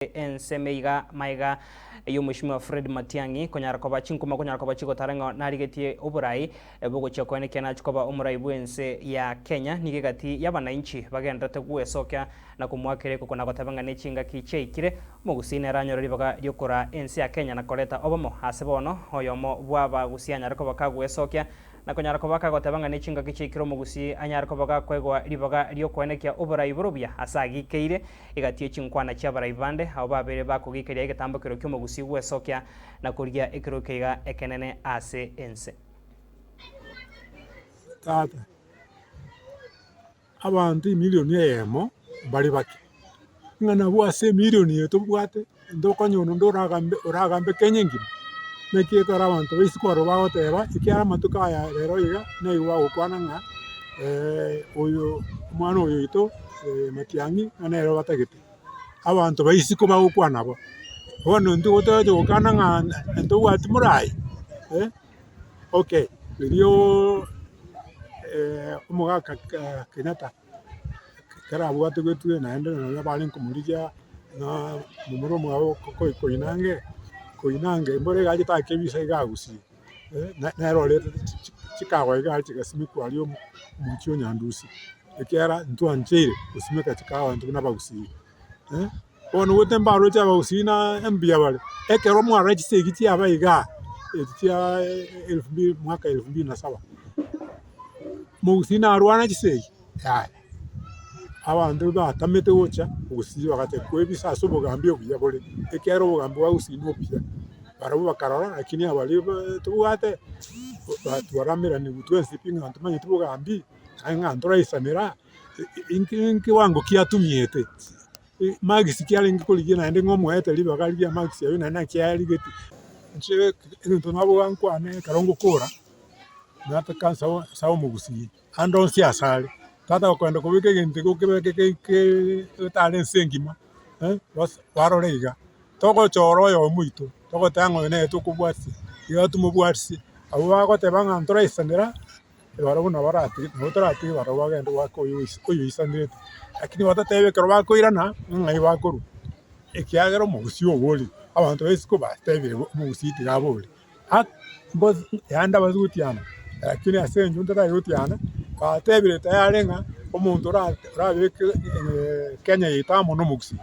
Ensemo iga maiga y'Omweshimiwa Fred Matiang'i konyara koba chinkuma konyara koba chigotara ng'a narigetie oborai bogochia koenekia nachi koba omorai bw'ense ya Kenya nigo egati y'abanainchi bagendererete gwesokia na komoakera ekoko na goteba ng'a nechingaki chiaikire omogusii nere anyore ribaga riokoraa ense ya Kenya na koreta obomo ase bono oyomo bw'abagusii anyare koba kagwesokia Na konyara koba kagoteba ng'a nechingaki chiaikire omogusii anyare koba gakoegwa ribaga ri'okoenekia oborai bore obuya ase agikeire egati ye chinkwana chi'abarai bande abwo babeire bakogikeria egetambokero ki'omogusii gwesokia na korigia ekerogo keiga ekenene ase ense. Tata, Abanto emilioni eyemo mbare bake, ng'a nabwo ase emilioni eye tobwate ntokonyora onde oragambe oragambe Kenya engima. Naki ekero abanto ba isiko aroro bagoteba, ekiagera amatuko aya rero iga, nigo bagokwana ng'a oyo omwana oyo oito Matiang'i ng'a nere batagete. Abanto ba isiko bagokwana bo, bono intwe togocha gokana ng'a ntobwati morai. Okay, riria omogaka Kenyatta ekero abwategetwe naende nonya barenge komorigia ng'a momura omwabo Koinange, Koinange mboro iga achete akebisa iga Gusii, nere oretete chikawa iga chigasimekwa aria omochie o Nyandusi, ekiagera ntwancheire gosimeka chikawa intwe buna abagusii. Bono goeta mbaroche abagusii na mbuya bare, ekero mwarora chisegi chiaba igaa, echi chia elfu mbili mwaka elfu mbili na saba, mogusii narwana chisegi? Yaya, abanto batamete gocha gusii bagacha koebisa ase obogambi obuya bore, ekiagera obogambi bwa gusii na obuya, barabwo bakarora lakini abaria tobwate twarameranigwe twensi pi ng'a ntomanyeti bogambi, naende ng'a ntoraisanera. Nkewango ki atumiete, marks ki arenge korigia naende ng'a omoete ribaga riria marks aywo naende naki ayarigetie. Inche egento naboga nkwane ekero ngokora, nataka nsabe nsabe omogusii, ande onsi ase are, tata gokogenda kobeka egento iga okebeke keike getare ense engima barore iga, togochora oyomo oito, togoteba ng'a oyo nere tokobwatia, iga tomobwatisie, abwo bagoteba ng'a ntoraisanera. Barabwo nabo baratige, nabo toratige barabwo bagende goaka oyo oyoisanerete, lakini batatebe ekero bakoirana ng'ai bakorwa, ekiagera omogusii oborire, abanto ba isiko batebire omogusii tiga abore, yaani ndabase gotiana, lakini ase eng'encho ntatari gotiana, batebire tayari ng'a omonto orabeke Kenya yaito amo na omogusii.